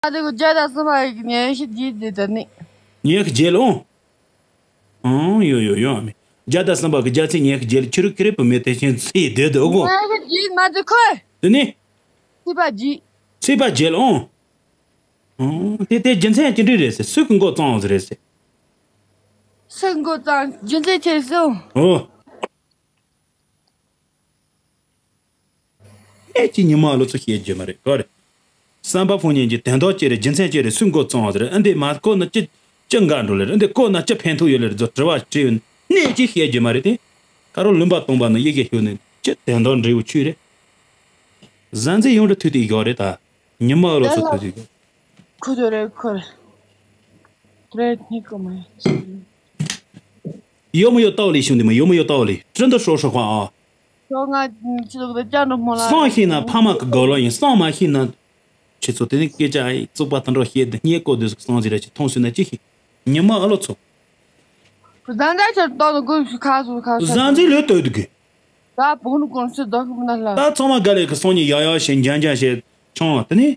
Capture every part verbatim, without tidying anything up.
ཨ་དེ་གོ་བརྒྱ་དང་གསུམ་པ་ཡི་ཉན་ཤི་ཇི་ཇི་ད་ནི། ཉན་ཤི་ཇེ་ལོང་། ཨང་ཡོ་ཡོ་ཡོ་ཨ་མི། བརྒྱ་དང་གསུམ་པ་གི་རྒྱ་ཚིག་ཉན་ཤི་ཇེ་ལ་ཁྱི་རུ་ཁི་རི་བུ་མེ་དེ་ཆེན་ཚེ་དེ་དུ་གོ། ཉན་ཤི་ཇི་མ་དུ་ཁོ། དེ་ནི། ཚིག་པ་ཇི། ཚིག་པ་ཇེ་ལོང་། ཨང་དེ་དེ་རྒྱུ་མཚན་ཅི་འདྲ་རེད་ཟེར་སུ་གི་མགོ་གཙང་བ་ཟེར་རེད་ཟེར། སུ་གི་མགོ་གཙང་རྒྱུ་མཚན་ཆེ་སོང་། ཨོ། ཨེ་ཅི་ཉི་མ་ལོ་ཚོ་ཤེས་རྒྱུ་མ་རེད་ག་རེ། བསམ་པ་ཕོ་ཉན་གྱི་དོན་དག་ཅི་རེད་རྒྱུ་མཚན་ཅི་རེད་སུས་མགོ་བཙོང་བ་ཟེར་ཨ་འདི་མ་གོ་ན་ཅི་ཅི་འགའ་འགྲོ་ལེ་རེད་འདི་གོ་ན་ཅི་ཕན་ཐོགས་ཡོད་ལེ་རེད་ཚོ་དྲི་བ་དྲིས་ཡོད་ནས་ཅི་ཤེས་རྒྱུ་མ་རེད་དེ། ཁ་རོ་ལུམ་པ་སྟོང་པ་ནི་ཡི་གེ་ཤོད་ནས་ཅི་དོན་དག་འབྲས་བུ་ཆུ་རེད། བཟའ་འཛིན་ཡོངས་གྲུབ་ཐུག་དེ་ཡོད་རེད་ད། ཉི་མ་ལོ་ཚོ་ཐུག་དེ་ཡོད། ཁོ་ཐོ་རེ་ཁོ་རེ། རེ་ནི་ཀོ་མ་ཡོད་མ་ཡོད་ལྟ་བ་ལས་བྱུང་དེ་མ་ཡོད་མ་ཡོད་ལྟ་བ་ལས་ཀྲི་འདི་ཧྲོ་ཧྲོ་ཁ་ཨ། ཁྱོད་ང་ཆི་ལོག་དེ་ཅང་འགྲོ་མོ་ལ། སང་ཤེས་ན་ཕ་མ་གི་དགའ་ལོ་ཡིན་སང་མ་ཤེས་ན། ཁྱེད་ཚོ་དེ་ནི་སྐད་ཆ་ཨི་བཙུགས་པ་དང་འགྲོ་བཤད་དེ་སྙད་ཀོ་དེ་ཟུག་སང་ཟིག་ར་ཅིག་མཐོང་སོང་ན་ཅི་ཤེས། ཉི་མ་ཨ་ལོ་ཚོ། བཟའ་ཟླ་ཆར་གཏོགས་ནི་ཀུན་སུ་ཁ་སུ་ཁ་སུ། བཟའ་འཛིན་ལོས་ལྟོས་དུ་གི། ད་བུ་ནུ་ཀུན་སུ་བདག་གི་མི་ན་ལ། ད་ཚང་མ་དགའ་ལས་ཀི་སང་ཉིན་ཡག་ཡག་བྱེད་འཇམ་འཇམ་བྱེད་ཆང་དེ་ནི།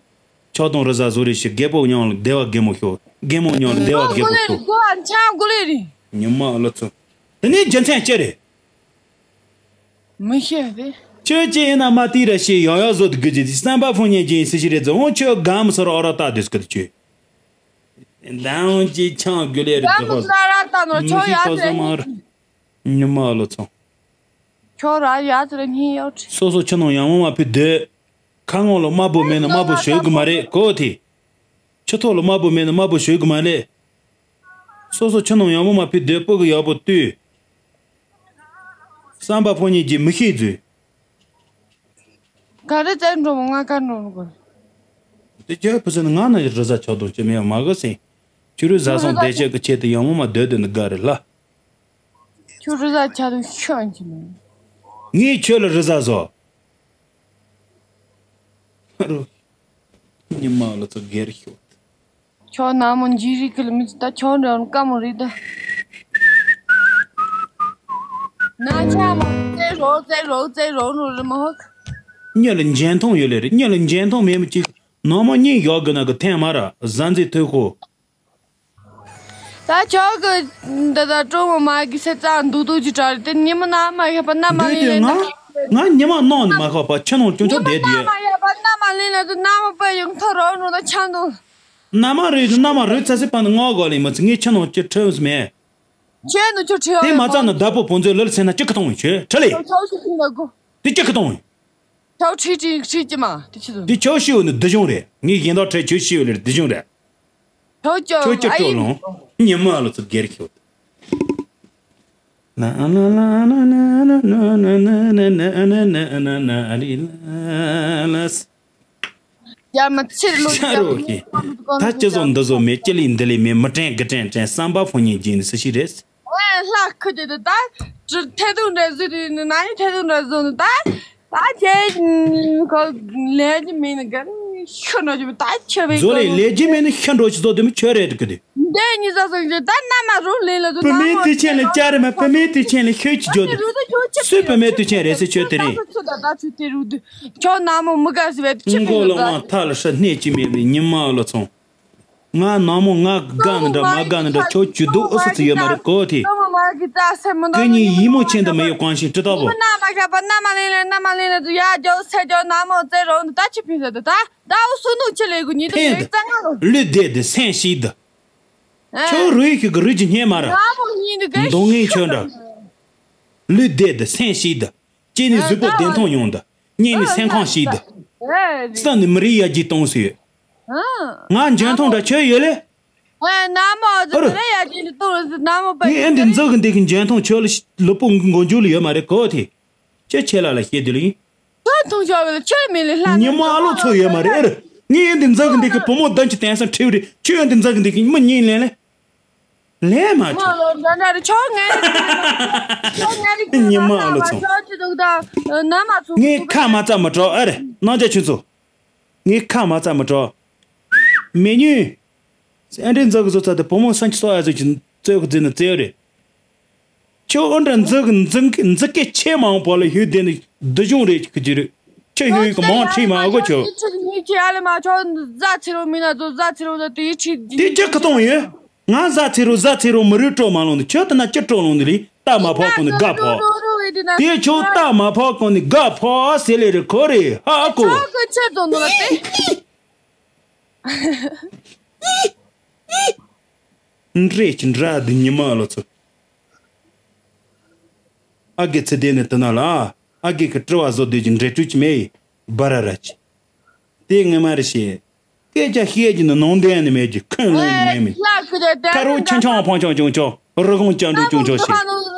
ཆགས་སྡང་རི་ཟ་བཟོ་རེ་ཞིག་རྒད་པོ་མཉམ་ལ་བདེ་བ་རྒད་མོ་ཤོག་རྒད་མོ་མཉམ་ལ་བདེ་བ་རྒད་པོ་ཤོག་ཀོ་ཨ་ཆང་གོ་ལེ་རི། ཉི་མ་ཨ་ལོ་ཚོ། དེ་ནི་རྒྱུ་མཚན་ཅི་རེད། མི་ཤེས་ཏེ། ཁྱོད་ཀྱིས་ཡིན་ན་མ་དེ་ར་ཤེས་ཡང་ཡང་བཟོ་དུ་དགོས་ཀྱི་དེ་བསམ་པ་ཕོ་ཉན་གྱི་ཡིན་སྲིད་ཤི་རེད་ཟེར་འོང་ཁྱོད་གམ་སོར་ཨོ་ར་ཏག་དུས་སྐད་ཆོས། ཟླ་འོང་གྱི་ཆང་དགོས་ལེ་རེད་ཟེར་ཧོ། མི་ཤེས་ཁོ་སོ་མ་རེད། ཉི་མ་ཨ་ལོ་ཚོ། ཁྱོད་ར་ཡ་ཚ་ར་སྙིང་གཡོ་ཁྲི། སོ་སོ་ཁྱི་ནང་ཡང་མོ་མ་ཕུད་སྡོད། ཁ་ངོ་ལ་དམར་པོ་མེད་ན་དམར་པོ་ཞོས་གི་མ་རེད་གོ་དེ། ཁྱི་ཐོག་ལ་དམར་པོ་མེད་ན་དམར་པོ་ཞོས་གི་མ་རེད། སོ་སོ་ཁྱི་ནང་ཡང་མོ་མ་ཕུད་སྡོད་སྤུ་གི་ཡག་པོ་བཏུས། བསམ་པ་ཕོ་ཉིད་ཀྱིས་མི་ཤེས་རྫུས། ག་རེ་བཙན་འགྲོ་མོ་ང་ག་འགྲོ་ནོ་གོ། དེ་ཁྱོད་ཕུ་སུ་ནི་ང་ན་རི་ཟ་ཆགས་དོན་ཅི་མེད་མ་གི་སེང་། ཁྱོད་རི་ཟ་སོང་བདེ་ཆེད་ཀྱི་ཆེད་དུ་ཡང་མོ་མ་སྡོད་སྡོད་ནི་དགའ་རེད་ལ། ཁྱོད་རི་ཟ་ཆགས་དོན་ཤོད་ཅི་མེད། ངས་ཁྱོད་ལ་རི་ཟ་བཟོ། རུ། ཉི་མ་ལ་ཚོ་སྒེར་ཤོད། ཁྱོད་ནག་མོ་འཇིགས་རིགས་ཀྱི་ལ་མི་ཚོ་ད་ཁྱོད་འདྲ་བ་དཀའ་མོ་རེད་ད། ན་ཆ་མོ་ཙེ་རོ་ཙེ་རོ་ཙེ་རོ་རོ་རི་མ་ཧོ། མྱི་ལ་འཇོན་ཐང་ཡོད་ལེ་རེད། མྱི་ལ་འཇོན་ཐང་མེད་མི་གཅིག་ནག་མོ་གཉིས་ཡོད་དགོས་ན་གི་ཐེངས་མ་ར་བཟའ་འཛིན་ཐོས་ཁོ། ད་ཁྱོད་ཀྱི་འདི་ད་ཀྲོ་མོ་མ་གི་སེ་ཙང་འདུག་འདུག་ཅི་དྲ་རེད་དེ་ཉི་མ་ན་མ་ཤེས་པ་ན་མ་འདུག་ལེ་དེ་ན། ང་ང་ཉི་མ་ནང་ནས་མ་ཁོག་པ་ཁྱི་ནང་ཅུང་ཅུང་བསྡད་དེ། ན་མ་ཡ་པ་ན་མ་ལེན་ལ་དུ་ན་མ་པ་ཡོང་ཐོ་རོ་ནོ་ད་ཆང་དུ། ན་མ་རེད་དུ་ན་མ་རེད་ཚ་སི་པ་ནི་ང་གོ་ལེ་མ་ཚི་ངའི་ཁྱི་ནང་ཅི་ཁྲེལ་སི་མེད། ཁྱེད་ནུ་ཁྱོད་ཁྲེལ་དེ་མ་ཚ་ནི་བདག་པོ་བོང་ཚོའི་ལུར་སེ་ན་ཅི་ཁ་གཏོང་ཡིན་ཁྱོད་ཁྲེལ་ལེ། ཁྱོད་ཁྱོད་ཤི་ཐིང་ལ་གོ། དེ་ཅི་ཁ་གཏོང་ཡིན། ཁྱོད་ཁྲེལ་ཅི་ཁྲེལ་ཅི་མ་དེ་ཁྱི་དུ། དེ་ཁྱོད་ཤི་འོ་ནི་སྡུག་སྦྱོང་རེད། ངའི་གཞན་དག་ཁྲེལ་ཁྱོད་ཤི་འོ་ལེ་སྡུག་སྦྱོང་རེད། ཁྱོད་ཅོ་ཁྱོད་ཅོ་ཨ་ཅོ་ཡིན། ལོང་། ཉི་མ་ལོ་ཚོ་སྒེར་ཁྱོད། ཡ་མ་ཚེར་ལོ་ཤ་རོ་ཀི། ད་ཅི་བཟོ་འདི་བཟོ་མེད་ཅི་ལས་འདི་ལས་མེད་མི་དྲན་དགུ་དྲན་དྲན་བསམ་པ་ཕོ་ཉིད་ཀྱི་ནི་སུ་ཞིག་རེད། ཨེ་ལྷ་ཁུ་དེ་དེ་ད་ཐེ་དུང་འདྲ་བཟོས་དེ་ནི་ན་ཡི་ཐེ་དུང་འདྲ་བཟོས་ནི་ད། ད་ཁྱེད་ཁོ་ལས་ཀྱི་མིན་ནི་ག་ཤོ་ནོ་ཅི་མི་ད་ཁྱེད་བའི་བཟོ་ལས་ལས་ཀྱི་མིན་ནི་ཤ་འགྲོ་ཅི་བཟོ་དེ་མི་ཁྱོད་རེད་གི་དེ། འདས་ཉི་ཟ་སོང་ཅི་ད་ན་མ་རུ་ལིན་ལ་དུ་བུད་མེད་དུས་ཆེན་ལ་བཅར་རེ་མ་བུད་མེད་དུས་ཆེན་ལ་ཤོད་ཅི་འཇོག་དེ་སུས་བུད་མེད་དུས་ཆེན་རེད་ཟེར་ཁྱོད་དེ་རིང་། ཁྱོད་ན་མོ་མི་དགའ་ཟེར་བས་ཁྱི་མགོ་ལ་དབང་ཐག་ལ་ཧྲ་སྣེ་ཅི་མེད་པའི་ཉི་མ་ལ་ཚོང་། ང་ནག་མོ་ང་དགའ་ནི་འདྲ་མ་དགའ་ནི་འདྲ་ཁྱོད་ཇུས་གཏོགས་ཨུ་སུ་ཙི་ཡོད་མ་རེད་གོ་དེ། ཀྲོ་མོ་མ་གི་རྩ་སེ་མི་འདུག་གི་ཉིན་ཡིད་མོ་ཆེན་དུ་མི་ཡོད་གང་ཞིག་ཀྲི་ཏོ་བོ། ན་མ་ཤ་པ་ན་མ་ལེན་ལེན་ན་མ་ལེན་ལེན་དུ་ཡ་ཇོ་སེ་ཇོ་ནག་མོ་ཙེ་རོ་འདུ་ད་ཆི་ཕིན་ཟེར་དུ་ད་ད་ཨུ་སུ་ནུ་ཆི་ལེ་གུ་ཉི་དུ་ཕེན་དུ་ཙ་ང་ལུ། ལུས་བདེ་དུ་སེམས་ཤིག་དུ། ཨ། ཁྱོད་རུས་ཤིག་གི་རུས་ཀྱི་སྙེ་མ་ར། ནག་མོ་ཉིན་དུ་ག་མདོ་ངན་ཁྱོད་འདྲ། ལུས་བདེ་དུ་སེམས་ཤིག་དུ། ཅེ་ནི་ཨ་གཟུགས་པོ་ད་བདེ་ཐང་ཡོང་དུ། གཉིད་ནི་སེམས་ཁམས་ཤིག་དུ། ཨ། སེམས་ནི་མི་རིགས་ཡར་རྒྱས་གཏོང་སྲིད། ཨ། ང་འཇོན་ཐང་འདྲ་ཁྱོད་ཡོད་ལེ། ཨ་ན་མོ་ཨ་རུ། ཟེར་ཡ་ཅིག་ཏུ་ན་མོ་པ་ངས་ཨེ་འདི་འཛག་གི་འདི་གི་འཇོན་ཐང་ཁྱོད་ལ་ལུས་པོ་མགོ་མཇུག་ལ་ཡོད་མ་རེད་གོ་དེ། ཁྱོད་ཁྱེད་ལ་ལ་བཤད་དུས་ལ་ཡིན། ཁྱོད་ཐུང་ཤོར་བའི་ཁྱོད་མི་ལ་ལྷ་ཉི་མ་ཨ་ལོ་ཚོ་ཡོད་མ་རེད་ཨེ་རེད། ངས་ཨེ་འདི་འཛག་གི་འདི་གི་བུ་མོ་བདུན་གྱི་དེང་སང་ཁྲིད་རེད་ཁྱོད་ཨེ་འདི་འཛག་གི་འདི་གི་མི་གཉིས་ལེན་ལེ། ལེན་མ་ཁྱོད། ཉི་མ་ཨ་ལོ་ཚོ། ཉི་མ་ཨ་ལོ་ཚོ། ངས་ཁ་མ་ཚ་མ་གྲོགས་ཨེ་རེད་ནང་ཅག་ཁྱོད་ཚོ། ངས་ཁ་མ་ཚ་མ་གྲོགས། མེ་ཉུས། ཨ་འདྲའི་འཛག་གི་བཟོ་ཚ་དེ་བུ་མོ་སང་ཁྱི་སོག་ཨ་ཟོ་ཅིག་བཙོས་གི་རྫི་ནི་བཙོས་རེད། ཁྱོད་ཨོ་འདྲ་འཛག་གི་འཛག་གི་འཛག་གི་ཆེ་མང་པོ་ལ་ཡོད་དེ་ནི་སྡུག་སྦྱོང་རེད་ཁི་ཅི་རེད། ཁྱོད་ཡོད་གི་མང་ཁྲིད་མ་གོ་ཁྱོད། ཁྱོད་ཡིད་ཆེས་ཨ་ལེ་མ་ཁྱོད་བཟའ་ཚེ་རོ་མིན་ན་ཚོ་བཟའ་ཚེ་རོ་ད་དེ་ཡིད་ཆེས་དེ་ཅི་ཁ་གཏོང་ཡོད། ང་བཟའ་ཚེ་རོ་བཟའ་ཚེ་རོ་མི་རུ་སྤྲོ་མ་ལོང་དུ་ཁྱོད་ད་ན་ཅི་སྤྲོ་ལོང་དུ་ལི་ཏ་མ་ཕོག་གོ་ནི་དགའ་ཕོག་དེ་ཁྱོད་ཏ་མ་ཕོག་གོ་ནི་དགའ་ཕོག་ཟེར་ལེ་རེ་ཁོ་རེ་ཧ་གོ། ཁྱོད་ཁྱོད་ཚོ་ནོ་ལ་ཏེ། འདྲེ་ཅི་འདྲ་འདི་ཉི་མ་ལོ་ཚོ། ཨ་གེ་ཚེ་དེ་ནི་དུ་ན་ལ། ཨ་གེ་གི་དྲི་བ་བཟོ་དུས་ཀྱི་འདྲེ་བཀྲུས་ཀྱི་མེད། སྦ་ར་ར་ཅི། དེ་ངེས་མ་རེད་ཤེས། སྐད་ཆ་བཤད་ཀྱི་ནི་ནང་དོན་ནི་མེད་ཀྱི་ཁོན་ལོན་ནི་མེད་མི། ཁ་རུ་ཆུང་ཆུང་ཕང་ཆུང་ཆུང་ཆུང་རི་ཀོང་ཅང་འགྲོ་ཆུང་ཆུང་ཞིག་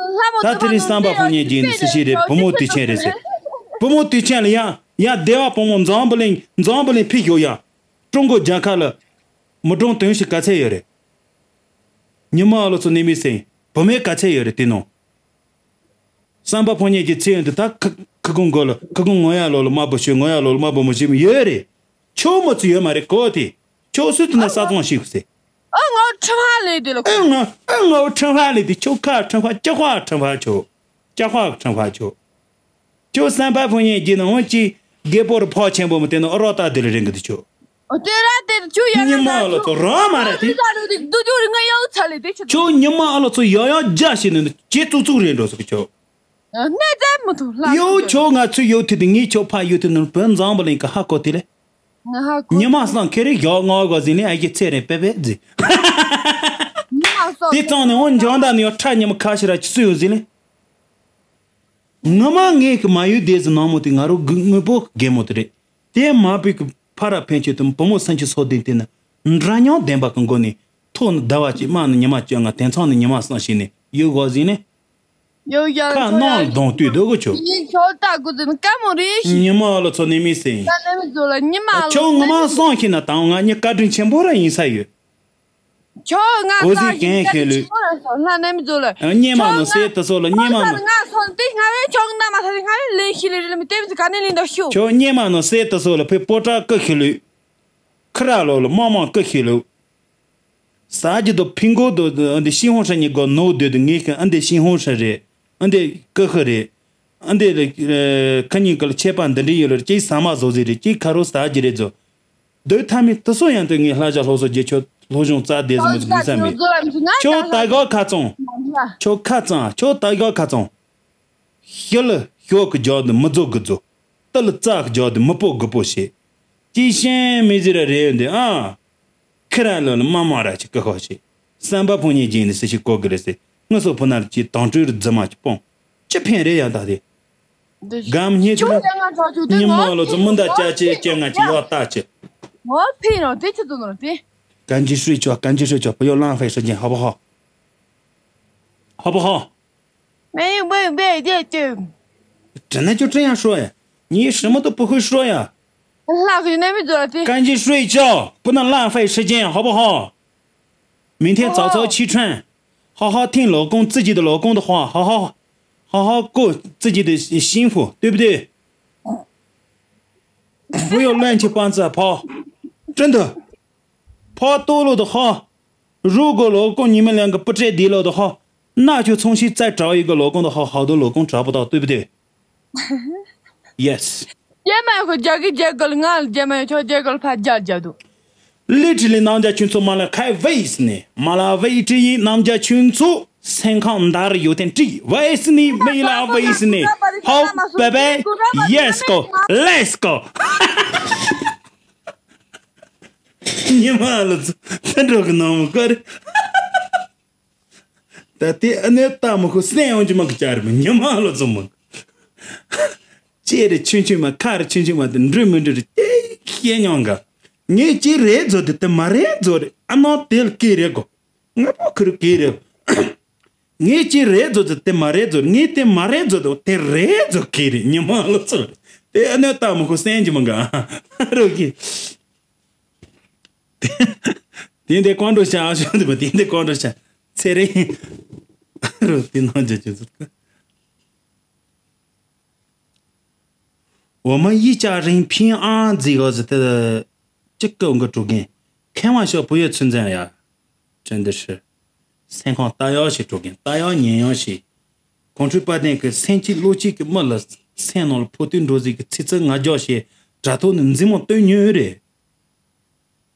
ད་དེ་རིང་བསམ་པ་ཕོ་ཉེ་རྒྱས་ནི་སི་ཤི་རེད། བུ་མོ་དུས་ཆེན་རེད་ཟེར། བུ་མོ་དུས་ཆེན་ལ་ཡང་ཡང་སྡེ་བ་བུ་མོ་འཛམ་བུ་གླིང་འཛམ་བུ་གླིང་ཕི་ཡོ་ཡ། ཀྲུང་གོ་རྒྱལ་ཁབ་ལ་མི་གྲོང་དོན་ཞིག་ག་ཚད་ཡོད་རེད། ཉི་མ་ཨ་ལོ་ཚོ་ནི་མི་སེང་བུ་མོའི་ག་ཚད་ཡོད་རེད་དེ་ནོ། བསམ་པ་ཕོ་ཉེ་རྒྱས་ཚེ་ཡོན་དུ་ད་ཁ་ཁ་ཁུང་གོ་ལ་ཁ་ཁུང་ངོ་ཡ་ལོ་ལ་མ་བུ་ཤོད་ངོ་ཡ་ལོ་ལ་མ་བུ་མོ་ཤོད་མི་ཡོད་རེད། ཁྱོད་མ་ཚུ་ཡོད་མ་རེད་གོ་དེ། ཁྱོད་སུས་དུ་ན་ས་ཙང་ཤིག་ཟེར། ཨ་ང་ཁྲི་ཕ་ལེ་དེ་ལ་ཨ་ང་ཨ་ང་ཁྲི་ཕ་ལེ་དེ་ཁྱོད་ཁ་ཁྲི་ཕ་ཅག་ཁ་ཁྲི་ཕ་ཁྱོད། ཅག་ཁ་ཁྲི་ཕ་ཁྱོད། ཁྱོད་བསམ་པ་ཕོ་ཉེ་རྒྱས་ན་འོན་ཅི་རྒད་པོ་རུ་ཕོ་ཆེན་པོ་མི་དེ་ནོ་ཨ་རོ་ཏ་དེ་ལ་རིང་གི་དེ་ཁྱོད། ཨོ་དེ་ར་དེ་ཁྱོད་ཡ་ཉི་མ་ཨ་ལོ་ཚོ་རང་མ་རེད་དེ། དུ་ཇོ་རི་ང་ཡོད་ཚ་ལེ་དེ་ཁྱོད། ཁྱོད་ཉི་མ་ཨ་ལོ་ཚོ་ཡོ་ཡོ་རྒྱ་ཞིག་ནི་ཁྱེད་ཙུག་ཙུག་རེད་འགྲོ་སོ་ཁྱོད། གནས་ཚད་མི་ཐུབ་ལ། ཡོ་ཁྱོད་ང་ཚོས་ཡོ་ཐུབ་དེ་ངས་ཁྱོད་ཕ་ཡོ་ཐུབ་ནི་བོད་འཛམ་བུ་གླིང་གི་ཧ་གོ་དེ་ལེ། ང་ཧ་གོ། ཉི་མ་སང་ཁེ་རེ་ཡོ་ང་གོ་ཟིན་ལེ་ཨ་ཡེ་ཚེ་རེ་པེ་པེ་ཟི། ཉི་མ་སང་དེ་ཙང་ནི་འོ་འཇང་ད་ནི་ཡོ་ཁྲ་ཉི་མ་ཁ་ཤི་ར་ཅི་སུ་ཡོ་ཟིན་ལེ། ངོ་མ་ངས་ཀྱི་མ་ཡུལ་སྡེ་ཟི་ནང་མོ་དེ་ང་རོ་དངོས་པོ་རྒན་མོ་དེ་རེད། དེ་མ་བུ་གི་ཕ་ར་ཕན་ཆད་དུ་བུ་མོ་སེམས་ཅན་སོ་ལྡན་དེ་ན་འདྲ་མཉམ་ལྡན་པ་གི་མགོ་ནས་ཐོག་ནས་ཟླ་བ་གཅིག་དམག་ནི་ཉི་མ་བཅོ་ལྔ་དེང་སང་ནི་ཉི་མ་སང་ཞིག་ནས་ཡུལ་གོ་ཟིན་ནས། ཡོ་ཡ་ཁ་ནང་གདོང་དུས་སྡོད་གོ་ཆོག་ཡིན་ཁྱོད་ལྟ་དགོས་ཟིན་དཀའ་མོ་རེད་ཤི། ཉི་མ་ལོ་ཚོ་ནས་མི་སེང་། ད་ནས་མི་བཟོ་ལ་ཉི་མ་ལོ་ཁྱོད་ངོ་མ་སང་ཤི་ན་དང་ང་ཉི་བཀའ་དྲིན་ཆེན་པོ་ར་ཡིན་ས་ཡོད། ཁྱོད་ང་འོ་ཟི་ས་ཞིག་གན་ཁེ་ལུས། ཁྱོད་ལྷ་ནམ་ཛོ་ལ། སྙེ་མ་ནོ་སེ་ཏི་སོ་ལ་སྙེ་མ་ནོ། ང་སོང་དེ་ང་བས་ཁྱོད་ན་མ་ཐ་དེ་ང་བས་ལེན་ཤི་ལེ་རེ་ལ་མི་ཏེ་མི་ཚི་ག་ནས་ལེན་ད་ཤུ། ཁྱོད་སྙེ་མ་ནོ་སེ་ཏི་སོ་ལ་ཕེ་པོ་ཏྲ་ཀི་ཁེ་ལུས། ཁི་ར་ལོ་ལ་མོ་མོ་ཀི་ཁེ་ལུས། ས་ཇི་དོ་ཕིང་གོ་དོ་འདི་ཤིང་ཧོང་ཧྲ་ཉི་གོ་ནོ་དོ་དོ་ངེས་ཁན་ཨ་འདི་ཤིང་ཧོང་ཧྲ་རེད། ཨ་འདི་ཀི་ཁི་རེད། ཨ་འདི་ཁ་ཉིན་ཀ་ལ་ཆད་པ་འདི་འདྲི་ཡོད་ལ་ཅི་ས་མ་བཟོ་ཟི་རེད་ཅི་ཁ་རོ་ས་ཇི་རེད་ཛོ། སྡོད་ཐ་མི་དུ་སོ་ཡང་དུ་ངའི་ལྷ་བྱ་སློབ་གསོ་རྒྱལ་ཆོས་སློབ་སྦྱོང་རྩ་དེ་ཟིན་མི་ཟིན་ས་མེད། ཁྱོད་ད་གོ་ཁ་ཙང་། ཁྱོད་ཁ་ཙང་ཁྱོད་ད་གོ་ཁ་ཙང་། ཤི་ལ་ཤོག་གི་རྒྱག་དུ་མི་རྫོགས་གི་རྫོགས། ཏི་ལ་རྩ་གི་རྒྱག་དུ་མི་སྤོ་གི་སྤོ་བྱེད། ཅི་ཤེས་མི་ཟེར་ར་རེད་འདི་ཨ། ཁི་ར་ལ་ལ་མ་མ་ར་ཅི་ཀི་ཁོ་བྱེད། བསམ་པ་ཕུང་ཉེ་རྒྱན་ནི་སི་ཤི་ཀོ་གི་རེད་ཟེར། ངི་སོ་ཕུ་ན་ལ་ཅི་དང་སྤྲོད་རུ་རྫི་མ་ཅི་སྤོང་། ཅི་ཕན་རེད་ཡ་ད་དེ། འདི་གམ་ཉེ་ཆུ་ཁྱོད་ལ་ཡང་ང་གྲོགས་ཆུ་དེ་ཉི་མ་ལོ་ཚོ་མི་འདའ་ཅ་ཅེ་ཅེ་ང་ཅི་ཡོད་ལྟ་ཅེ། ངོ་ཕི་རོ་དེ་ཆུ་དུ་ནོར་དེ། གན་ཇི་ཧྲུའི་ཆོ་གན་ཇི་ཧྲུའི་ཆོ་བུ་ཡོ་ལང་ཧྥེ་ཧྲི་ཅན་ཧ་བ་ཧོ། ཧ་བ་ཧོ། མེ་ཡི་བེ་བེ་དེ་དེ། དྲི་ན་ཅོ་དྲི་ཡང་ཧྲོ་ཡ། ཉི་ཧྲི་མོ་དུ་པུ་ཧུ་ཧྲོ་ཡ། ལྷག་གི་ནེ་མི་ཛོ་དེ། གན་ཇི་ཧྲུའི་ཆོ་བུ་ན་ལང་ཧྥེ་ཧྲི་ཅན་ཧ་བ་ཧོ། མིན་ཐེ་ཙའོ་ཙའོ་ཆི་ཁྲན། ཧ་ཧ་ཐིང་ལོ་ཀོང་ཙི་ཅི་དུ་ལོ་ཀོང་དུ་ཧ་ཧ་ཧ་ཧ་ཧ་ཀོ་ཙི་ཅི་དུ་ཤིང་ཧྥུ་ཏུ་པི་ཏུ། བུ་ཡོ་ལན་ཆི་པང་ཙ་ཕོ། ཀྲིན་དུ། ཕོ་ཏོ་ལོ་དུ་ཧ། རུ་གོ་ལོ་ཀོང་ཉི་མ་ལན་གི་པུ་ཏྲེ་དི་ལོ་དུ་ཧ། ན་ཆུ་ཚོང་ཤི་ཙ་དྲའོ་ཡི་གི་ལོ་ཀོང་དུ་ཧ་ཧ་དུ་ལོ་ཀོང་དྲ་པོ་དག་ཏུ་པི་ཏུ། Yes། རྒྱ་མ་ཡོད་ཁོ་རྒྱ་གི་རྒྱ་གར་ང་རྒྱ་མ་ཡོད་ཁྱོད་རྒྱ་གར་ཕ་རྒྱ་རྒྱ་དུ། ལི་ཁྲི་ལི་ནང་རྒྱ་ཆུན་ཚོ་མ་ལ་ཁའི་བེ་སི་ནི་མ་ལ་བེ་ཁྲི་ཡི་ནང་རྒྱ་ཆུན་ཚོ་སེང་ཁང་འདར་ཡོད་ཐེན་ཁྲི་བེ་སི་ནི་མི་ལ་བེ་སི་ནི་ཧའོ་བེ་བེ་ཡེ་སི་ཀོ་ལེ་སི་ཀོ། ཉི་མ་ལ་ཚོ་ཐན་འགྲོ་གི་ནང་མོ་ཀར། ད་དེ་ཨ་ནེ་ལྟ་མི་ཁོ་སེམས་ཡོང་གི་མ་གི་ཅར་མི་ཉི་མ་ལོ་ཙམ་མ། ཅེ་རེ་ཆུན་ཆུན་མ་ཁ་རེ་ཆུན་ཆུན་མ་དེ་འགྲུལ་མི་འགྲུལ་རེ་ཅེ་ཤེས་མྱོང་ག་ངས་ཅི་རེད་བཟོ་དེ་དེ་མ་རེད་བཟོ་རེད་ཨ་ནོ་དེ་ལ་ཀི་རེད་གོ་ང་པོ་ཁུར་ཀི་རེད། ངས་ཅི་རེད་བཟོ་དེ་དེ་མ་རེད་བཟོ་ངས་དེ་མ་རེད་བཟོ་དེ་དེ་རེད་བཟོ་ཀི་རེད་ཉི་མ་ལོ་ཙམ་དེ་ཨ་ནེ་ལྟ་མི་ཁོ་སེམས་ཀྱི་མ་ག་རོ་ཀི། དེ་འདི་ཀོང་ཀྲོ་ཤ་ཨ་ཤོ་འདི་མ་དེ་འདི་ཀོང་ཀྲོ་ཤ་ཚེ་རིང་རུ་དེ་ནང་འཇོག་ཅིག་ཟེར་གི། འོ་མ་ཡི་ཅག་རིང་ཕིན་ཨང་རྫི་གོ་ཟི་དེ་ཅིག་ཀི་འོང་གི་དྲུག་གིན་ཁེ་མ་ཤོ་བུ་ཡོད་ཚུན་ཚན་ཡ་ཅན་འདི་ཧྲི་སེང་ཁོང་ལྟ་ཡོ་ཞིག་དྲུག་གིན་ལྟ་ཡོ་ཉན་ཡོ་ཞིག་ཁོང་ཁྲུས་པ་དན་གི་སེང་ཅིག་ལོ་ཅིག་གི་མི་ལ། སེམས་ནང་ལ་ཕོ་ཐུག་འགྲོ་ཟིག་གི་ཚིག་རྩུབ་ང་རྒྱལ་བྱས་དྲ་ཐོག་ནས་མཛེས་མོ་སྟོན་ཉོས་རེད།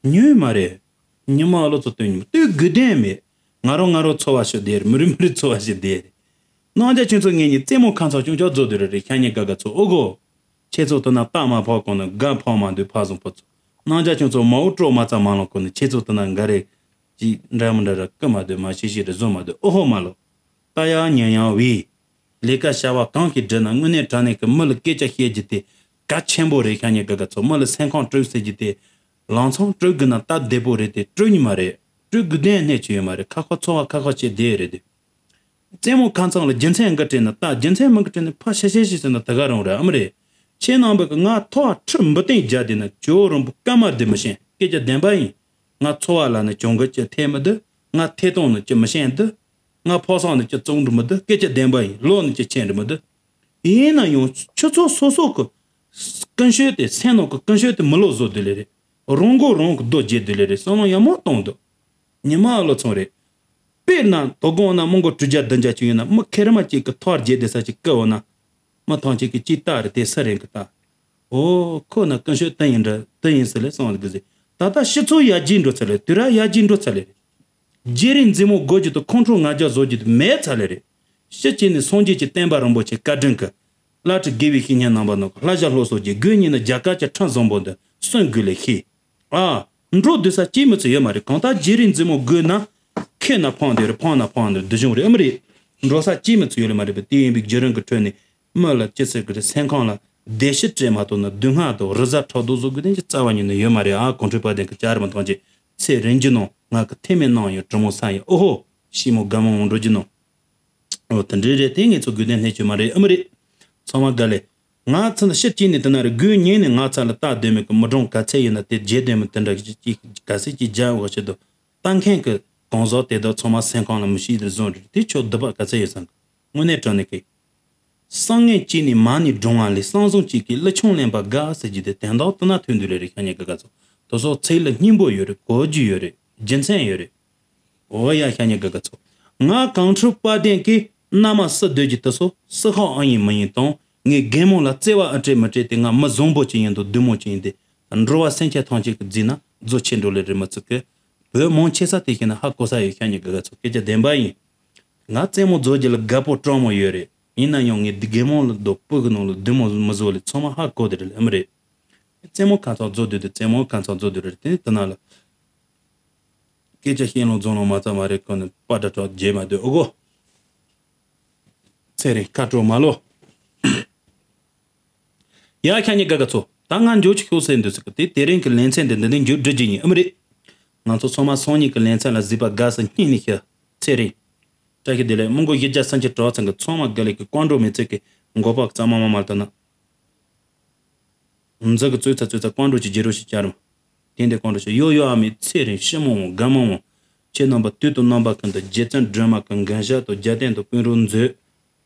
ཉོས་མ་རེད། ཉི་མ་ཨ་ལོ་ཚོ་སྟོན་ཉོས་སྟོན་དགོས་དོན་མེད། ང་རང་ང་རང་འཚོ་བ་ཞིག་བསྡད་རེད། མི་རེ་མི་རེ་འཚོ་བ་ཞིག་བསྡད་རེད། སྣང་རྒྱ་ཁྱོད་ཚོ་ངེད་གཉིས་རྩེད་མོ་ཁ་མཚར་ཅུང་ཅག་རྫོགས་དུས་རེད་རེད་ཤ་ཉེ་དགའ་དགའ་ཚོ་ཨོ་གོ། ཁྱེད་ཚོ་དེ་ན་རྟགས་མ་ཕོག་གོང་ནས་དགའ་ཕོག་མ་འདུག་ཕ་བཟང་ཕོ་ཚོ། སྣང་རྒྱ་ཁྱོད་ཚོ་མ་འོ་སྤྲོ་མ་ཚ་མ་ལོང་གོང་ནས་ཁྱེད་ཚོ་དེ་ན་འགའ་རེ། ཅིག་འདྲ་མི་འདྲ་ར་སྐུ་མ་སྡོད་མ་ཤེས་ཤེས་རེ་བཟོ་མ་སྡོད་ཨོ་ཧོ་མ་ལོ། ལྟ་ཡག་ཉན་ཡག་བས། ལས་ཀ་བྱ་བ་གང་གིས་བསྒྲུབས་ན་དངོས་གནས་དྲང་གནས་ཀྱི་མི་ལ་སྐད་ཆ་བཤད་རྒྱུ་དེ་གལ་ཆེན་པོ་རེད་ཤ་ཉེ་དགའ་དགའ་ཚོ། མི་ལ་སེམས་ཁམས་སྤྲོད་ཟེར་རྒྱུ་དེ་ལང་ཚང་སྤྲོད་དགོས་ན་སྟབས་བདེ་པོ་རེད་དེ་སྤྲོད་ཉི་མ་རེད། སྤྲོད་དགོས་དོན་སྣེ་ཆུ་ཡོད་མ་རེད། ཁ་ཁ་འཚོ་བ་ཁ་ཁ་བྱེད་བསྡད་རེད་དེ། རྩེད་མོ་ཁ་མཚར་ལ་རྒྱུ་མཚན་འགའ་སྤྲད་ན་ལྟ་རྒྱུ་མཚན་མི་འགའ་སྤྲད་ན་ཕ་ཤ་ཤ་ཤ་ཟེར་ན་ད་ག་རང་རེད་ཨ་མ་རེད། ཁྱེད་རྣམ་པ་གི་ང་ཐོག་ཁྲི་འབུ་སྟེང་རྒྱ་དེ་ན་ཇོ་རོང་པོ་སྐར་མ་དེ་མི་ཤེས་སྐད་ཆ་བདེན་པ་ཡིན། ང་འཚོ་བ་ལ་ནི་གྱོང་གུད་ཅི་ཐེབས་མི་འདུག་ང་ཐད་གཏོང་ནི་ཅི་མི་ཤེས་འདུག་ང་ཕོ་སང་ནི་ཅི་བཙོང་འགྲོ་མི་འདུག་སྐད་ཆ་བདེན་པ་ཡིན། ལོ་ནི་ཅི་ཆེན་འགྲོ་མི་འདུག་ཡིན་ན་ཡང་ཁྱོད་ཚོ་སོ་སོ་གི་ཀུན་སྤྱོད་དེ་སེམས་ནང་གི་ཀུན་སྤྱོད་དེ་མི་ལོག་བཟོ་དུས་ལེ་རེད། རང་མགོ་རང་གི་རྡོ་བརྗེ་དུས་ལེ་རེད། བསམ་བློ་ཡག་མོ་གཏོང་འདུག་ཉི་མ་ཨ་ལོ་ཚང་རེད། དཔེར་ན་དོ་དགོང་ན་མི་མགོ་དྲུག་བརྒྱ་བདུན་བརྒྱ་ཅིག་ཡོད་ན་མི་ཁེར་མ་གཅིག་གི་ཐོག་བརྗེ་དེ་ས་ཅིག་བཀལ་འོ་ན། མི་ཐང་གཅིག་གི་ཅིག་ལྟ་རེད་དེ་ས་རེད་གི་ལྟ། ཨོ་ཁོ་ན་ཀུན་སྤྱོད་དེ་ཡིན་འདྲ་དེ་ཡིན་ཟེར་ལེ་སོང་གི་ཟེར། ད་ལྟ་ཕྱི་ཚུལ་ཡར་རྒྱས་འགྲོ་ཚར་ལེ་དུས་རབས་ཡར་རྒྱས་འགྲོ་ཚར་ལེ་རེད། རྗེས་རིང་མཛེས་མོ་དགོད་རྒྱུ་དང་ཁོང་ཁྲོ་ང་རྒྱལ་བཟོ་རྒྱུ་དེ་མེད་ཚར་ལེ་རེད། ཕྱི་གཅིག་ནས་སངས་རྒྱས་ཀྱི་བསྟན་པ་རིན་པོ་ཆེ་བཀའ་དྲིན་གྱིས། བླ་སྤྲུལ་དགེ་བའི་བཤེས་གཉེན་རྣམ་པ་རྣམས་ཀྱི་བསླབ་བྱ་སློབ་གསོ་རྒྱུ་དགོས་ཉིན་ནི་རྒྱ་གར་གྱི་ཁྲིམས་བཟང་པོ་འདི་སྲུང་དགོས་ལེ་ཤེས། ཨ། འགྲོ་སྡོད་ས་སྐྱིད་མི་ཚོ་ཡོད་མ་རེད། གང་ལྟར་རྗེས་རིང་མཛེས་མོ་དགོས་ན། ཁེ་ན་ཕང་དེ་རེད་ཕང་ན་ཕང་དེ་རེད་སྡུག་སྦྱོང་རེད་ཨ་མི་རེད། འགྲོ་ས་སྐྱིད་མི་ཚོ་ཡོད་ལེ་མ་རེད་པས་དེ་ཡིན་པའི་བརྒྱུད་རིམ་གྱི་ཁྲོད་ནས། མི་ལ་ཅི་ཟེར་གི་རེད་སེམས་ཁམས་ལ་བདེ་སྐྱིད་སྤྲད་མ་ཐུབ་ན་སྡུག་བསྔལ་དང་རི་གཟར་ཕྲག་དོག་བཟོ་དགོས་དོན་གྱི་རྩ་བ་ཉིད་ནས་ཡོད་མ་རེད་ཨ། གོང་འཕེལ་དཔལ་ལྡན་གྱི་བྱ་རིམ་ཐམས་ཅད་ཚེ་རིང་རྒྱུ་ནང་ང་གི་ཐེ་མེད་གནང་ཡོད་དྲི་མོ་ས་ཡིན་ཨོ་ཧོ། ཞི་མོ་དགའ་མོ་འོང་འགྲོ་རྒྱུ་ནང་། ཨོ་དེ་འདྲའི་རེད་དེ་ངེད་ཚོ་དགོས་དོན་སྣེ་ཆུ་མ་རེད་ཨ་མི་རེད། ཚང་མ་དགའ་ལེ། ང་ཚོ་ཕྱི་གཅིག་ནས་དེ་ན་རེད་དགོས་ཉིན་ནས་ང་ཚ་ལ་ལྟ་སྡོད་མེད་གི་མི་གྲོང་ག་ཚད་ཡིན་ན་དེ་རྗེས་སྡོད་མི་དེ་འདྲ་གི་ག་ཚད་ཀྱི་རྒྱ་འོག་ཆེད་དུ། ལྟ་མཁན་གྱི་གང་ཟག་དེ་དག་ཚང་མ་སེམས་ཁམས་ལ་མི་ཤེས་དེར་བཟུང་རེད་དེ་ཆོག་སྡུག་པ་ག་ཚད་ཡོད་བསམ་གི། དངོས་གནས་དྲང་གནས་ཀྱི། བསམ་ངན་གཅིག་ནས་མ་ཎི་བགྲང་བ་ལས་བསམ་བཟང་གཅིག་གིས་ཀླུ་ཆུང་ལེན་པ་དགའ་ཟེར་རྒྱུ་དེ་དོན་དག་དེ་ན་ཐོན་དུས་ལེ་རེད་ཤ་ཉེ་དགའ་དགའ་ཚོ། དེ་ཚོ་ཚིག་ལ་སྙིང་པོ་ཡོད་རེད་གོ་རྒྱུ་ཡོད་རེད་རྒྱུ་མཚན་ཡོད་རེད། འོ་ཡ་ཤ་ཉེ་དགའ་དགའ་ཚོ། ང་གངས་ཁྲོད་དཔལ་ལྡན་གྱི་མནའ་མ་བསུ་སྡོད་ཀྱི་དེ་ཚོ་བསུ་ཁག་ཨང་ཡིན་མི་ཡིན་དང་ངའི་རྒན་མོ་ལ་བརྩེ་བ་ཨ་སྤྲད་མི་སྤྲད་དེ་ང་མི་བཟང་པོ་ཅིག་ཡིན་དང་བདུད་མོ་ཅིག་ཡིན་ཏེ། འགྲོ་བ་སེམས་ཅན་ཐམས་ཅད་ཀྱི་རྫས་ན་རྫོ་ཆེ་འགྲོ་ལེ་རེད་མི་ཚུགས་གི། བོད་མང་ཆེ་ས་དེ་ཤེས་ན་ཧ་གོ་ས་ཡོད་ཤ་ཉེ་དགའ་དགའ་ཚོ་སྐད་ཆ་བདེན་པ་ཡིན། ང་རྩེད་མོ་རྫོགས་རྒྱུ་ལ་དགའ་པོ་སྤྲང་མོ་ཡོད་རེད། ཡིན་ན་ཡང་ངས་འདི་རྒན་མོ་ལ་དོ་སྤུ་གི་ནང་ལ་བདུད་མོ་མི་བཟོ་ལེ་ཚང་མ་ཧ་གོ་དེ་རེད་ཨ་མི་རེད། རྩེད་མོ་ཁ་ཚང་རྫོགས་དུས་དེ་རྩེད་མོ་ཁ་ཚང་རྫོགས་དུས་རེད་དེ་དེ་ན་ལ། སྐད་ཆ་བཤད་ལོང་རྫོང་ལོང་མ་ཚང་མ་རེད་ཁོ་ནི་པ་དྲ་གྲོགས་རྗེས་མ་སྡོད་ཨོ་གོ། ཚེ་རིང་ཁ་དྲོ་མ་ལོ། ཡ་ཤ་ཉེ་དགའ་དགའ་ཚོ། ད་ང་འཇོག་ཅིག་ཤོག་ཟེར་འདུག་ཟེར་གི་དེ་དེ་རིང་གི་ལེ་ཚན་འདི་འདི་ནས་མཇུག་སྒྲིལ་རྒྱུ་ཡིན་ཨ་མི་རེད། ང་ཚོ་ཚང་མ་སང་ཉིན་གི་ལེ་ཚན་ལ་གཟིགས་པ་དགའ་ས་སྙིང་ནས་ཤི། ཚེ་རིང་། བཀྲ་ཤིས་བདེ་ལེགས་མི་མགོ་བཞི་བརྒྱ་སུམ་ཅུ་གྲོགས་ཚང་གི་ཚང་མ་དགའ་ལེགས་ཀྱི་ཀོང་འགྲོ་མི་ཚེ་གི་མགོ་པག་གཙང་མ་མ་མ་ལྟ་ན། འཛི་གི་ཙོས་ཚ་ཙོས་ཚ་ཀོང་འགྲོ་གི་རྗེ་རོ་ཞིག་བཅར་མ། དེ་འདི་ཀོང་འགྲོ་ཞིག་ཡོ་ཡོ་ཨ་མའི་ཚེ་རིང་ཤི་མོ་འོང་དགའ་མོ་འོང་། ཁྱེད་རྣམ་པ་དུས་དང་རྣམ་པ་ཀུན་ཏུ་རྗེ་བཙུན་སྒྲོལ་མ་གི་མགོན་ཞྭ་དང་རྒྱལ་བསྟན་དང་དཔོན་རོགས་མཛོད།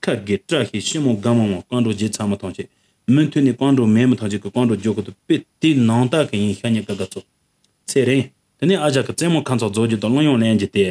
ཁ་དགེ་བཀྲ་ཤིས་ཤི་མོ་དགའ་མོ་མོ་ཀོང་འགྲོ་རྗེ་ཚ་མོ་ཐམས་ཅད། མུ་མཐུད་ནས་ཀོང་འགྲོ་མེད་མི་ཐམས་ཅད་ཀྱི་ཀོང་འགྲོ་འཇོག་གི་འདུག་པས་དེའི་ནང་ལྟ་གི་ཡིན་ཤ་ཉེ་དགའ་དགའ་ཚོ། ཚེ་རིང་། དེ་ནས་ཨ་ཅག་གི་རྩེད་མོ་ཁ་མཚར་རྫོགས་རྒྱུ་དང་གླུ་དབྱངས་ལེན་རྒྱུ་དེ།